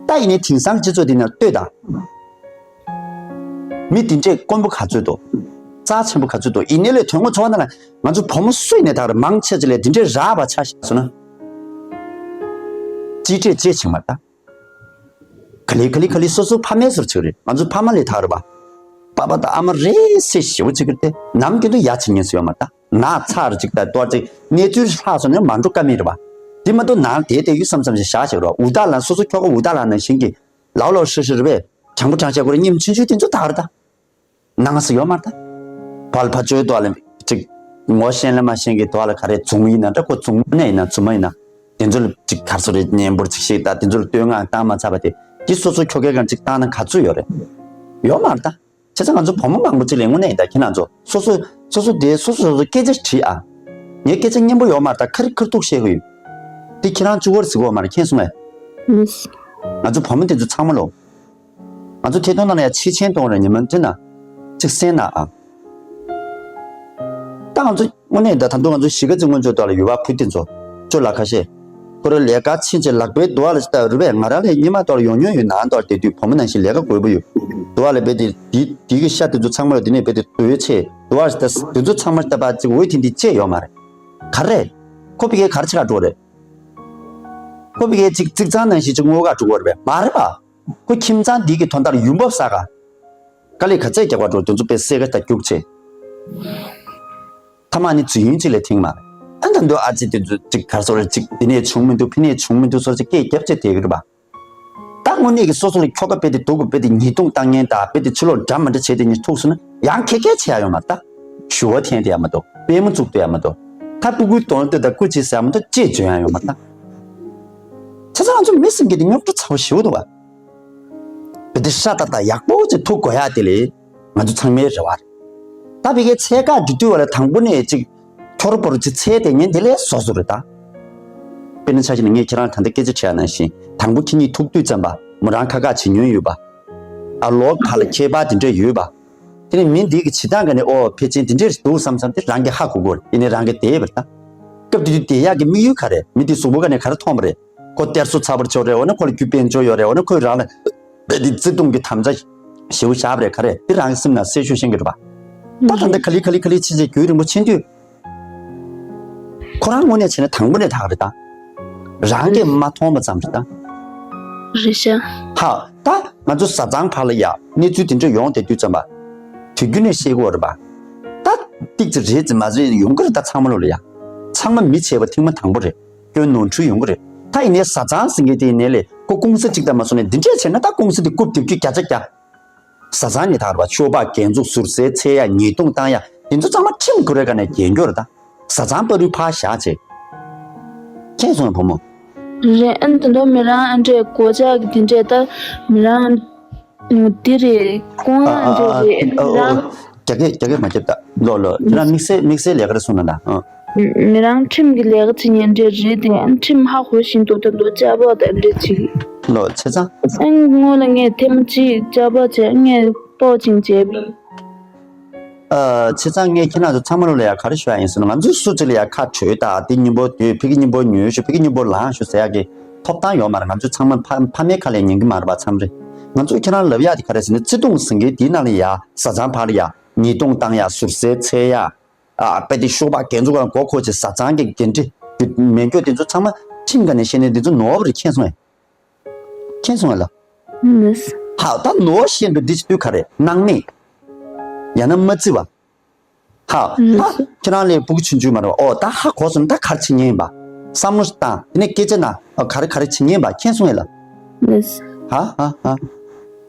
ད་ཡིན་ནའི་དེང་སང་སྤྱི་ཚོགས་འདི་ནང་ལྟོས་དང་། མི་དེ་འདྲས་དཀོན་པོ་ག་ཚོད་འདུག་རྩ་ཆེན་པོ་ག་ཚོད་འདུག་ཡིན་ནའི་ལས་དོན་ངོ་ཚོ་བ་ན་ལ་ང་ཚོ་བུ་མོ་སུ་ཡིན་ནའི་ད་རེ་མང་ཆེ་ཆེ་ལས་དེ་འདྲས་རག་པ་ཆ་ཤས་སོ་ན། ཅི་སྤྲད་ཅེས་བྱེད་མ་ད། ག་ལེ་ག་ལེ་ག་ལེ་སོ་སོ་ཕ་མའི་ཟུར་ཆགས་རེད། ང་ཚོ་ཕ་མ་ལས་ཐག་རེད་པ། པ་པ་དང་ཨ་མ་རེད་སེ་ཞེ་བོ་ཆགས་ཀྱི་རེད་དེ། ནམ་རྒྱུན་དུ་ཡ་བྱེད་ཉན་སུ་ཡོད་མ་ད། ན་ཚར་ཅིག་ད་ཏོར་ཅིག་གནས་ཚུལ་ལྷག་སོང་ན་མ་འགྲོ་ཀ་མེད་རེད་པ། དེ་མ་གཏོགས་ནང་དེ་དེ་ཡུད་བསམ་བསམ་ཞིག་བཞག་ཞིག་རོགས། ཨུ་ད་ལ་སོ་སོ་ཁྱོ་ག་ཨུ་ད་ལ་ནང་བཞིན་གྱི་ལའོ་ལའོ་ཧྲི་ཧྲི་རེད་པས། དྲང་པོ་དྲང་བཤད་ཁོ་རེ་སྙེམས་ཆུང་ཆུང་དེ་ཚོ་ད་རེད་ད། ནང་སུ་ཡོད་མ་རེད་ད། བལ་ཕ་ཅོའི་དོ་ལ་ཅིག་ངོ་ཤེས་ལ་མ་ཤེས་ཀྱི་དོ་ལ་ག་རེ་བཙུན་མོ་ཡིན་ན་འདྲ། ཁོ་བཙུན་མོ་ནས་ཡིན་ན་བཙུན་མ་ཡིན་ན། དེ་ཚོ་ལ་ཅིག་གར་སོ་རེ་གཉན་པོར་ཅིག་ཤིག་ད་དེ་ཚོ་ལ་བསྟོད་བསྔགས་བཏང་མ་ཚར་བ་དེ་དེ་སོ་སོ་ཁྱོ་གའི་གང་ཅིག་བཏང་ན་ག་ཚོད་ཡོད་རེད། ཡོད་མ་རེད་ད། བྱས་ཙང་ང་ཚོ་བུ་མོ་མང་པོ་ཅིག་ལས་དངོས་གནས་ཡིན་ད་ཁྱེད་རང་ཚོ་སོ་སོ་སོ་སོ་དེ་སོ་སོ་སོ་སོ་སྐད་ཆ་དྲིས་ཨ། ངའི་སྐད་ཆ་སྙན་པོ་ཡོད་མ་རེད་ད། ཁ་རི་ཁ་ཐུག་བཤད་གི་ཡོད། དེ་ཁྱེད་རང་གཅིག་པོར་ཟིག་གོ་མ་རེད། མཁྱེན་སོང་ངས། ལགས། ང་ཚོ་བུ་མོ་དེ་ཚོ་ཚང་མ་ལོ། ང་ཚོ་ཐད་གཏོང་ནང་ལ་ཡང་ཕྱི་ཆེན་གཏོང་རེད། ཉི་མ་འདི་ན་གཅིག་གསན་ན་ཨ། ད་ང་ཚོ་དངོས་གནས་ད་ད་དུང་ང་ཚོ་གཞིས་ཀ་རྩེ་སྔོན་ཕྱོགས་དག་ལ་ཡུལ་བ་བུ་དེ་ཚོ་ཅོ་ལ་ཁ་ཤས། ཁོ་ར་ལས་ཀ་ཕྱིན་ཆད་ལག་པའི་དུ་བ་ལ་ལྟ་རུ་བས། ང་རང་ལས་ཉི་མ་དག་ལ་ཡོང་མྱོང་ཡོད་ནའང་དག་ལ་དེ་དུས་བུ་མོ་ནང་བཞིན་ལས་ཀ་དགོས་པ་ཡོད། དུ་བ་ལ་བས་དེ་དེ་དེ་གི་ཤ་དེ་ཚོ་ཚང་མ་ལ་དེ་ནས་བས་དེ་དུ་བའི་ཆེད་དུ་བ་ལྟ་དེ་ཚོ་ཚང་མ་ལྟ་བ་ཅིག་འོད་ཐིང་ཐིང་བཅས་ཡོད་མ་རེད། ག་རེ། ཁོ་བི་གའི་གར་ཆེ་ག་འགྲོ་རེད། ཁོ་བི་གའི་ཅིག་ཙིག་ཚང་ནང་བཞིན་ཅིག་ངོ་ག་འགྲོ་གོ་རེད་པས་མ་རེད་པ། ཁོ་ཁྱིམ་ཚང་འདི་གི་དོན་དག་ལ་ཡུན་བབ་ས་ག་དཀའ་ལས་ག་ཚད་རྒྱག་པ་འགྲོ་དེ་ཚོ་དཔེ་སེ་ག་ད་རྒྱུག་ཆེ། ཐ་མ་ནི་ཚུལ་ཡུན་ཅིག་ལས་ཐེངས་མ་རེད། ཨ་ད་འདོད་ཨ་ཙི་དེ་ཚོ་ཅིག་གར་སོ་རེད། ཅིག་འདི་ནས་བྱུང་མི་འདུག་ཕི་ནས་བྱུང་མི་འདུག་སོ་ཅིག་སྐད་རྒྱབ་ཆེ་དེ་གི་རེད་པ། ད་དངོས་གནས་ཀྱི་སོ་སོ་ལ་ཁྱོ་ག་དཔེ་དེ་སྡུག་གི་དཔེ་དེ་ཉེས་རྡུང་བཏང་མཁན་དང་དཔེ་དེ་ཕྱི་ལོགས་འདྲ་མི་འདྲ་བྱས་དེ་ཉིད་ཐུག་སོང་ན་ཡང་ཁེ་ཁེ་བྱེད་ཡ་ཡོད་མ་རེད་ད། ཞུ་བ་འཐེན་དེ་ཡ་མ་གཏོགས་པད་མོ་བཙུགས་དེ་ཡ་མ་གཏོགས་ད་སྤུ་གུའི་དོན་དེ་ད་སྐུ་མཁྱེན་ཟེར་ཡ་མ་གཏོགས་ཅེས་བརྗོད་ཡ་ཡོད་མ་རེད་ད། བྱས་ཙང་ང་ཚོ་མི་སེམས་ཀྱི་དེ་རྙོག་དྲ་ཚ་བོ་ཞེ་པོ་འདུག་བ། བི་དེ་ཧྲ་ཏག་ཏག་ཡག་པོ་ཅིག་ཐུག་དགོས་ཡ་དེ་ལས་ང་ཚོ་ཚང་མའི་རེ་བ་རེད། ད་བི་གའི་ཚད་བཀག་འགྲོ་དུས་བ་ལ་དང་པོ་ནས་ཅིག་འཁྱོར་པོར་ཅིག་ཚད་དེ་ཉན་དེ་ལས་སོ་སོ་རེད་ད། དཔེར་ན་ཆ་བཞག་ན་ངས་ཁྱེད་རང་ད་ལྟ་སྐད་ཆ་དྲིས་ཡ་ནང་བཞིན་དང་པོ་ཁྱེད་གཉིས་ཐུག་དུས་ཙམ་པ་མོ་རང་ཁ་ཁ་བྱེད་མྱོང་ཡོད་པ། ཨ་ལོ་ཁ་ལ་ཁྱད་པར་དེ་འདྲ་ཡོད་པ། དེ་ནས་མི་འདི་གི་བྱེད་སྟངས་ག་ནས་ཨོ་ཕལ་ཆེར་འདི་འདྲས་འདུག་བསམ་བསམ་དེ་རང་གི་ཧ་གོ་གོ་རེད། ཡིན་ནའི་རང་གི་བསྡད་པ་རེད་ད། སྐབས་དེ་དུས་བསྡད་ཡག་གི་དམིགས་ཡུལ་ག་རེ་རེད། མི་འདི་གཟུགས་པོ་ག་ནས་ག་རེ་མཐོང་བ་རེད། ཁོ་གཏེར་སོ་ཚ་བར་ཆོག་རེད། འོ་ན་ཁོ་ལ་རྒྱུ་དཔལ་འབྱོར་ཡོད་རེད། འོ་ན་ཁོས་རང་ལ་དཔེ་དེ་བརྩེ་དུང་གི་དམ་བཅའ་ཞེ་པོ་བཞག་པ་རེད། ག་རེ་འདི་རང་གི་སེམས་ནང་གསལ་ཤོས་ཤེས་ཀྱི་རེད་པ། ད་ད་ལྟ་ག་ལེ་ག་ལེ་ག་ལེ་ཕྱིན་ཆད་རྒྱུན་རིང་པོ་ཕྱིན་དུས། ཁོ་རང་དངོས་གནས་བྱས་ན་དང་པོ་ནས་དག་རེད་ད། རང་གིས་མ་མཐོང་བ་ཙམ་རེད་ད། རེད་ཤག་ཧ། ད་ང་ཚོ་བཟའ་ཚང་བར་ལ་ཡ་གནས་ཚུལ་དེ་འདྲ་ཡོང་བསྡད་དུས་ཙམ་པ། དུས་རྒྱུན་ནས་བཤད་དགོས་རེད་པ། ད་ཏིག་ཙི་རེད་ཙི་མ་རེད་ཡོང་གི་རེད་ད། ཚང་མ་ལོ་ལ་ཡ། ཚང་མ་མི་བྱས་པ་ཐེངས་མ་དང་པོ་རེད། སྐྱོན་ནོར་འཁྲུལ་ཡོང་གི་རེད། ད་ཡིན་ནའི་བཟའ་ཚང་ཟེར་མཁན་དེ་ཡིན་ནའི་ལས་ཁོ་ཀུང་སི་གཅིག་ད་མ་སོང་ནས་འདི་འདྲས་བྱས་ན་ད་ཀུང་སི་དེ་རྐུབ་རྡེབ་རྒྱུ་བརྒྱ་ཆ་བརྒྱ། བཟའ་ཚང་ནི་དག་རེད་པ། ཤོ་སྦག་རྒྱན་འཛུགས་ཟུར་ཟའི་ཚད་ཡ་ཉེས་རྡུང་བཏང་ཡ་དེ་ཚོ་ཚང་མ་ཁྲིམས་ཁོ་རའི་སྒང་ནས་འགན་འཁྱེར་རེད་ད། བཟའ་ཚང་པ་རུའི་ཕར་བཞག་བྱས། མཁྱེན་སོང་བུ་མོ། རེད། ཨ་ནི་དེ་འདྲ་མི་རང་ཨ་འདྲས་སྒོ་ལྕགས་ཀྱི་དེ་འདྲས་ད་མི་རང་འདི་རེད་ཀོང་ཨ་འདྲས་རེད་མི་རང་། རྒྱ་སྐད་རྒྱ་སྐད་མ་བརྒྱབ་ད། ལོ་ལོ་ཁྱེད་རང་དམིགས་བསལ་དམིགས་བསལ་ལས་ཀ་རེ་གསུངས་ན་ད། མི་རང་ཁྲིམས་ཀྱི་ལས་ཀ་བྱེད་མཁན་འདྲས་རེད་དེ། ཨ་ནི་ཁྲིམས་ཧ་གོ་བཞིན་དུ་ད་འདུག་ལྕགས་པོ་ད་འདྲས་བྱེད་ཀྱི། ལོ་བྱས་ཙང་། ཨ་ནི་སྔོན་ལ་ངས་ཐེངས་མ་གཅིག་ལྕགས་པོ་བྱས་ངས་སྤོག་ཅིང་བྱས་པ་ཡིན། ཨ། བྱས་ཙང་ངས་ཁྱེད་རང་ཚོ་ཚང་མ་ལོ་ལ་ཡ་ག་རེ་ཞུ་ཡ་ཡིན་ཟེར་ན། ང་ཚོས་སུ་གཅིག་ལ་ཡ་ཁ་བྲོས་དང་། དེ་གཉིས་པོ་དེ་ཕ་གི་གཉིས་པོ་ཉོས་ཤོག་ཕ་གི་གཉིས་པོ་ལངས་ཤོག་ཟེར་ཡ་གི་ཐོབ་ཐང་ཡོད་མ་རེད། ང་ཚོས་ཚང་མ་ཕ་ཕ་མའི་ཁ་ལ་ཉན་གི་མ་རེད་པ། མཚམས་རེ་ང་ཚོས་ཁྱེད་རང་ལབ་ཡ་དེ་ག་རེ་ཟེར་ན། བརྩེ་དུང་ཟེར་མཁན་དེའི་ནང་ལ་ཡ་བཟའ་ཚང་བར་ལ་ཡ་ཉེས་རྡུང་བཏང་ཡ། ཟུར་ཟའི་ཚད་ཡ། ཨ་དཔེ་དེ་ཤོ་སྦག་རྒྱན་འཛུགས་ཀྱི་མགོ་འཁོར་བྱས་བཟའ་ཚང་གི་འགན་འཁྲི་མེད་སྐྱོ་དེ་ཚོ་ཚང་མ་ཁྲིམས་སྒང་ནས་བཤད་ནས་དེ་ཚོ་ནོར་བ་རེད། མཁྱེན་སོང་ངས། མཁྱེན་སོང་ངས་ལ། ལགས། ཧ། ད་ནོར་བ་བཤད་འདུག་འདི་བྱེད་དུས་ག་རེ་སྣང་མེད། ཡང་ན་མ་བརྩི་བ། ཧ། ད་ལགས། ཁྱེད་རང་ལས་སྤུ་གུ་ཆུང་ཆུང་མ་རེད་པ། ཨོ་ད་ཧ་གོ་སོང་ན་ད་ག་རེ་བྱེད་མཁན་ཡིན་པ། བསམ་བློ་ཞིག་བཏང་། དེ་ནས་སྐད་ཆ་ན་ཨ་ག་རེ་ག་རེ་བྱེད་མཁན་ཡིན་པ་མཁྱེན་སོང་ངས་ལ། ལགས། ཧ་ཧ་ཧ།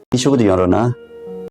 ཡིད་ཆེས་པོ་དེ་ཡོང་རོགས་གནང་།